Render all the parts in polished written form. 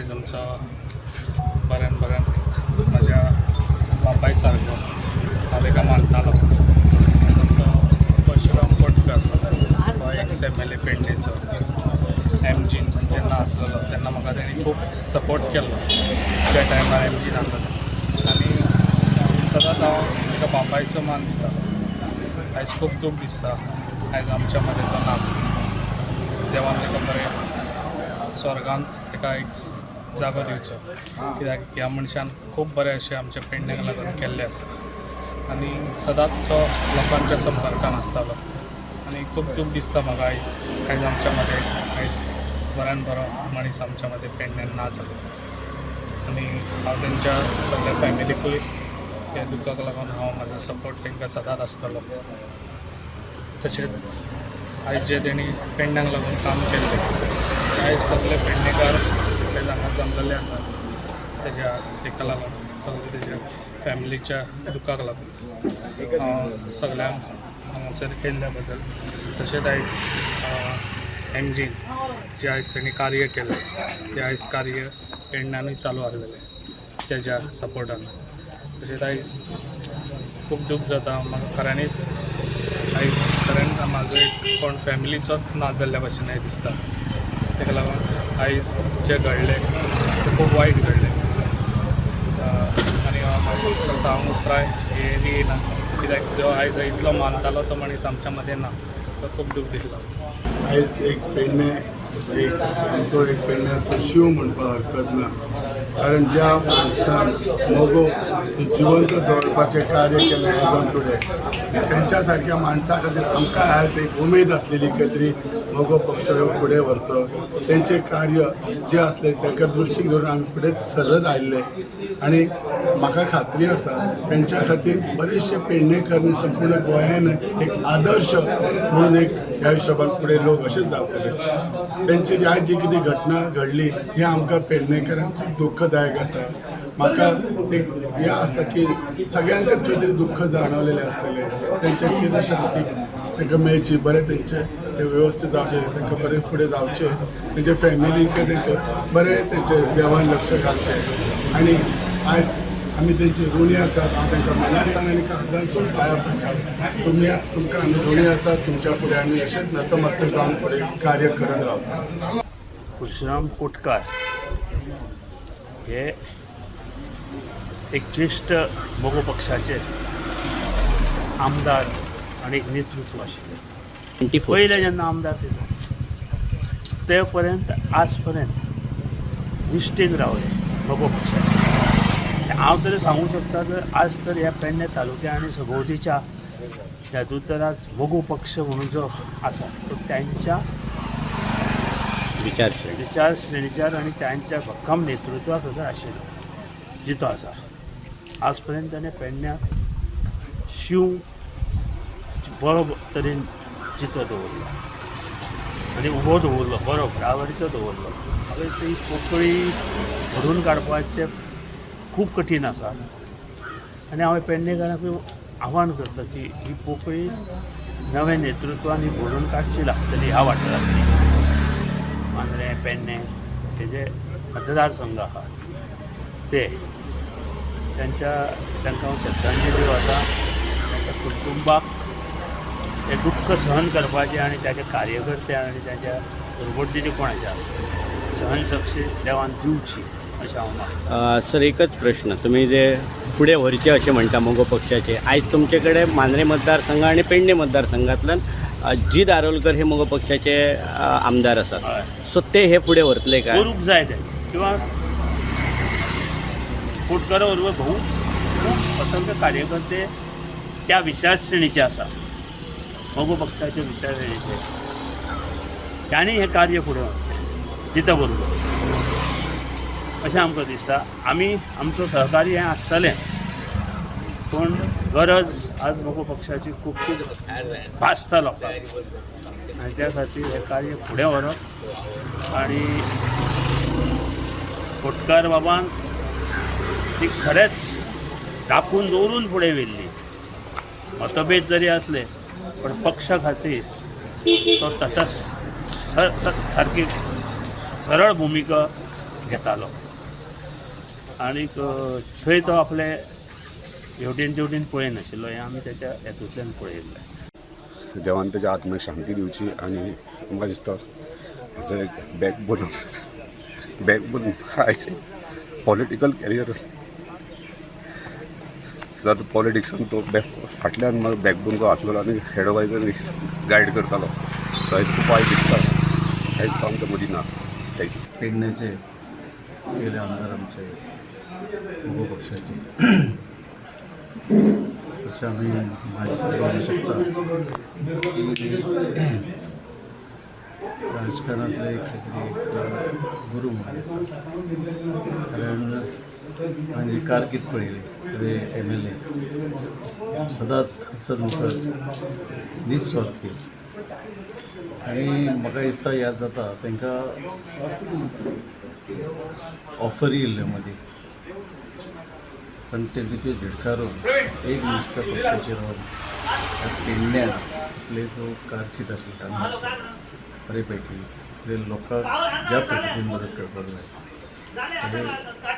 आयज आमचो बऱ्यान बऱ्यान म्हाज्या बापाय सारको हांव ताका मानतालो. आमचो परशुराम कोटकर हो एक्स एमएलए पेडणेचो एमजीन जेन्ना आसलेलो तेन्ना म्हाका तेणी खूब सपोर्ट केल्लो त्या टायमार एमजीन आसलेलो आनी सदांच हांव ताका बापायचो मान दितालो. आयज खूब दूख दिसता, आयज आमच्या मदें तो ना. देवान ताका बरें स्वर्गान ताका एक जागो दिवचो, कित्याक ह्या मनशान खूब बरें अशें आमच्या पेडण्याक लागून केल्लें आसा आनी सदांच तो लोकांच्या संपर्कान आसतालो आनी खूब दूख दिसता म्हाका आयज आयज आमच्या मदें आयज बऱ्यान बरो मनीस आमच्या मदें पेडण्यान ना जालो आनी हांव तेंच्या सगळ्या फॅमिलीकूय ह्या दुख्खाक लागून हांव म्हाजो सपोर्ट तांकां सदांच आसतलो. तशेंच आयज जें तेणी पेडण्याक लागून काम केल्लें, आयज सगळे पेडणेकार आयज हांगा जमलेले आसा तेज्या हेका लागून, सगळे तेज्या फॅमिलीच्या दुख्खाक लागून. हांव सगळ्यांक हांगासर केल्ल्या बद्दल, तशेंच आयज एमजीन जें आयज तेणी कार्य केलें तें आयज कार्य पेडण्यानूय चालू आसलेलें तेज्या सपोर्टान. तशेंच आयज खूब दूख जाता म्हाका खऱ्यांनीच. आयज खऱ्यांनीच म्हाजो एक कोण फॅमिलीचोच ना जाल्ल्या भशेन दिसता. ताका लागून आयज जें घडलें तें खूब वायट घडलें आनी म्हाका सांगूंक उतरां हें येना, कित्याक जो आयज इतलो मानतालो तो मनीस आमच्या मदें ना, तो खूब दूख दिसलो. आयज एक पेडणे एक आमचो एक पेडण्याचो शींव म्हणपाक हरकत ना, कारण ज्या माणसान मगो जिवंत दवरपाचें कार्य केलें एज ऑन टुडे, तेंच्या सारक्या माणसा खातीर आमकां आयज एक उमेद आसलेली खंय तरी मगो पक्ष फुडें व्हरचो. तेंचें कार्य जें आसलें तांकां दृश्टीक धरून आमी फुडें सरत आयिल्ले आनी म्हाका खात्री आसा तेंच्या खातीर बरेचशे पेडणेकर संपूर्ण गोंयान एक आदर्श म्हणून एक ह्या हिशोबान फुडें लोक अशेच जावतले. तेंची आयज जी कितें घटना घडली ही आमकां पेडणेकरांक खूब दुख्खदायक आसा. म्हाका एक हें आसता की सगळ्यांकच खंय तरी दुख्ख जाणवलेलें आसतलें. तेंच्या चिरशांतीक तांकां मेळची, बरें तेंचें ते वेवस्थीत जावचें, तांकां बरें फुडें जावचें, तेंच्या फॅमिलीक तेंचें बरें तेंचें देवान लक्ष घालचें आनी आयज आमी तेंची ऋणी आसात. हांव तांकां मनान आनी काळजांतसून पांयां पडटा. तुमी तुमकां आमी ऋणी आसात. तुमच्या फुडें आमी अशेंच नतमस्तक जावन फुडें कार्य करत रावता. परशुराम कोटकार हे एक ज्येश्ठ मगो पक्षाचे आमदार आनी एक नेतृत्व आशिल्लें. पयले जेन्ना आमदार ते जाले ते पर्यंत आज पर्यंत निश्ठेन रावले मगो पक्षाचे. हांव तरी सांगूंक शकता जर आज तर ह्या पेडणे तालुक्या आनी सभोवतीच्या हातूंत तर आज मगो पक्ष म्हणून जो आसा तो त्यांच्या विचारश्रेणीच्यार आनी त्यांच्या भक्कम नेतृत्वा सुद्दां आशिल्लो जितो आसा. आज पर्यंत ताणें पेडण्याक शींव बरो तरेन जितो दवरलो आनी उबो दवरलो, बरो बराबरीचो दवरलो. हांवें ती पोकळी भरून काडपाचें खूब कठीण आसा आनी हांव पेडणेकारांकूय आव्हान करता की ही पोकळी नव्या नेतृत्वान ही भरून काडची लागतली ह्या वाठारांतली. मांद्रें पेडणें हे जे मतदारसंघ आहा ते त्यांच्या तांकां हांव श्रद्धांजली वाता. तांच्या कुटुंबाक ते दुख्ख सहन करपाचें आनी ताचे कार्यकर्ते आनी ताच्या बरोबरचे जे कोण आसा सहनशक्ती देवान दिवची अशें हांव मागतां. सर, एकच प्रश्न, तुमी जे फुडें व्हरचे अशें म्हणटा मगो पक्षाचे, आयज तुमचे कडेन मांद्रें मतदारसंघ आनी पेडणे मतदारसंघांतल्यान जी दारोलकर हे मगो पक्षाचे आमदार आसात, सो ते हे फुडें व्हरतले काय? करूंक जाय ते किंवा कोटकारा बरोबर भोव खूब असंख्य कार्यकर्ते त्या विचारश्रेणीचे आसा, मगो पक्षाच्या विचारश्रेणीचे, तांणी हें कार्य फुडें व्हरचें जिता बरोबर अशें आमकां दिसता. आमी आमचो सहकार्य हें आसतलेंच, पूण गरज आज मगो पक्षाची खूब भासता लोकांक आनी त्या खातीर हें कार्य फुडें व्हरप आनी कोटकार बाबान ती खरेंच राखून दवरून फुडें व्हेल्ली. मतभेद जरी आसले पण पक्षा खातीर तो तटस्थ सारकी सरळ भुमिका घेतालो आनीक थंय तो आपले हेवटेन तेवटेन पळयनाशिल्लो हें आमी तेच्या हेतूंतल्यान पळयल्लें. देवान तेच्या आत्म्याक शांती दिवची आनी म्हाका दिसता असो एक बॅकबोन आयज पॉलिटिकल कॅरियर सुद्दां पॉलिटिक्सान तो बॅक फाटल्यान म्हाका बॅकबोन को आसलेलो आनी हेड वायज गायड करतालो. सो आयज खूब वायट दिसता, आयज तो आमच्या मदीं ना. Thank you. पेडण्याचे गेले आमदार आमचे मगो पक्षाचे, तशें आमी म्हाजी सुद्दां म्हणू शकता की राजकारणांतले एक खंय तरी एक गुरू म्हणूं येता. कारण हांवें जी कारकीर्द पळयली ते MLA सदांच हसतमुखत, निस्वार्थी आनी म्हाका दिसता याद जाता तांकां ऑफरी येयल्ल्यो मदीं, पण ते त्यो झिडकारून एक निश्ठा पक्षाचेर रावन ह्या पेडण्यान आपले जो कारकीर्द आसली आमदार बरे पैकी म्हणजे लोकांक ज्या पद्दतीन मदत करपाक जाय ते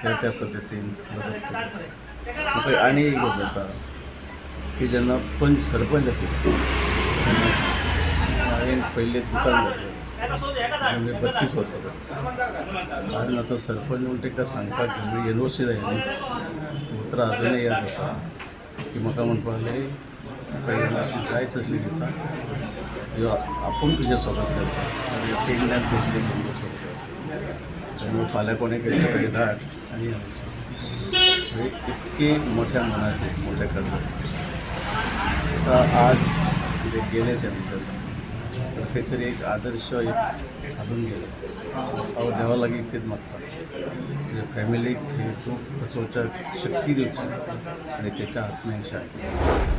त्या त्या पद्दतीन मदत केली. म्हाका आनी एक गजाल जाता की जेन्ना पंच सरपंच आशिल्ले तेन्ना हांवें पयलें दुकान घातलें म्हणजे 32 वर्सां जाली. आनी आतां सरपंच म्हूण तांकां सांगपाक गेलो, एनओसी जाय न्ही, उतरां अजुनूय याद जाता की म्हाका म्हणपाक लागले तुका एनओसी जाय तसली दिता, ह्यो आपूण तुजें स्वागत करता आनी पेडण्यात घेतले घेवन स्वागत करता, फाल्यां कोणें केलें धाड आनी एनओसी. म्हणजे इतके मोठ्या मनाचे, मोठ्या काळजाचे. आता आज म्हणजे गेले ते आमच्या, पण खंय तरी एक आदर्श एक घालून गेले. हांव देवा लागीं इतकेंच मागता, म्हणजे फॅमिलीक ही दूख पचोवच्याक शक्ती दिवची आनी तेच्या आत्म्याक शांती.